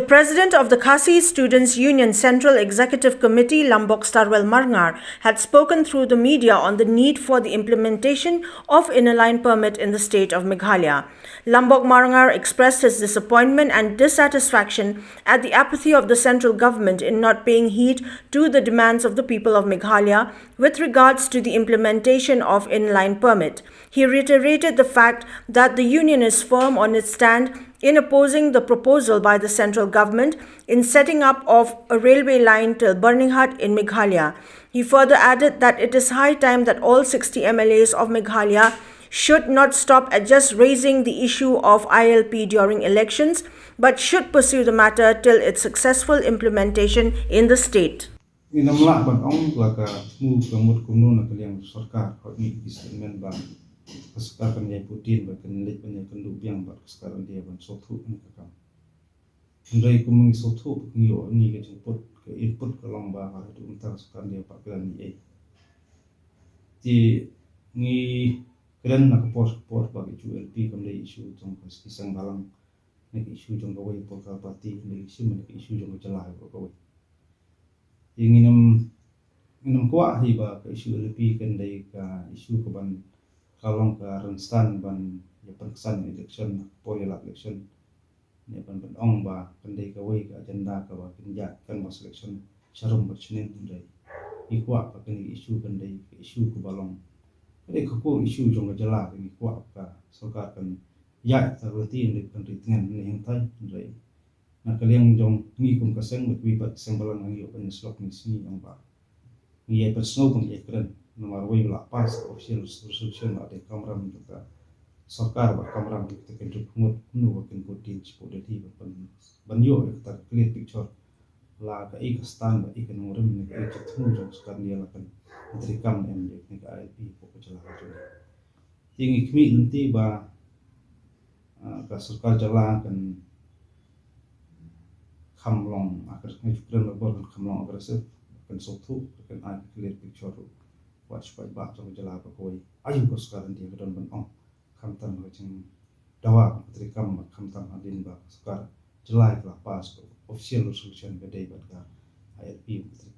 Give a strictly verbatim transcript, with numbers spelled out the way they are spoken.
The president of the Khasi Students Union Central Executive Committee, Lambok Starwell Marngar, had spoken through the media on the need for the implementation of Inner Line Permit in the state of Meghalaya. Lambok Marngar expressed his disappointment and dissatisfaction at the apathy of the central government in not paying heed to the demands of the people of Meghalaya with regards to the implementation of Inner Line Permit. He reiterated the fact that the union is firm on its stand in opposing the proposal by the central government in setting up of a railway line till Byrnihat in Meghalaya. He further added that it is high time that all sixty M L As of Meghalaya should not stop at just raising the issue of I L P during elections, but should pursue the matter till its successful implementation in the state. Ngin ym lah ban ong la ka thmu ka mut kumno na ka liang sorkar, hooid ngi ki statement ba ka sorkar kan ïai put dien ba kan leit ban ïakynduh biang bad ka sorkar India ban sngewthuh na ka kam. Hynrei kum ngi sngewthuh ba ngi ïoh ngi ka jingput ka input ka long ba ha ka mynta ka sorkar India pat ka la ngi ei. Te ngi kren na ka por ka por ba ka issue I L P kam dei issue jong ka ki seng bhalang, ne ka issue jong kawei ka political party, ne ka issue, ne ka issue jong ka jylla kawei. Te ngin ym, ngin ym kwah hi ba ka issue I L P kan dei ka issue ka ban ka long ka rynsan ban ïa pynksan election, por ïalap election. Ne ban ban ong ba kan dei kawei ka agenda kaba kan ïaid kan ba selection sharum bad shaneng, hynrei ngi kwah ba kane ka issue kan dei ka issue kaba long, ka dei ka core issue jong ka jylla, ngi kwah ka sorkar kan ïaid ta lynti, hynrei kan ri tngen ne hangtai, hynrei na ka liang jong ngi kum ka seng, bad kiwei pat ki seng bhalang, ngi ïoh ban ïasyllok ngi sngi ong ba ngi ïai pynsngew ba ngi ïai kren. Namar wei ba la pass official resolution, la dei kamram jong ka sorkar bad kamram jong ka Central Government kumno ba kin bud dien shapoh Delhi ban, ban, ban ïoh ïa kata ka clear picture. La kaei ka stand, ba kaei ka nongrim, ne kaei ka jingthmu jong ka sorkar India la kan treikam ne em ïa kane ka I L P hapoh ka jylla ka jong ngi. Te ngi khmih lynti ba, ah, ka sorkar jylla kan kham long, ah, ka ngi ju kren ba kan kham long aggressive, kan sngewthuh, kan ai ka clear picture ruh. Wat shu paidbah jong ka jylla ba kawei aïu ka sorkar India ka don ban ong, khamtam ha ka jingdawa ka treikam, khamtam hadien ba ka sorkar jylla ka la pass ka official resolution ka dei bad ka I L P ka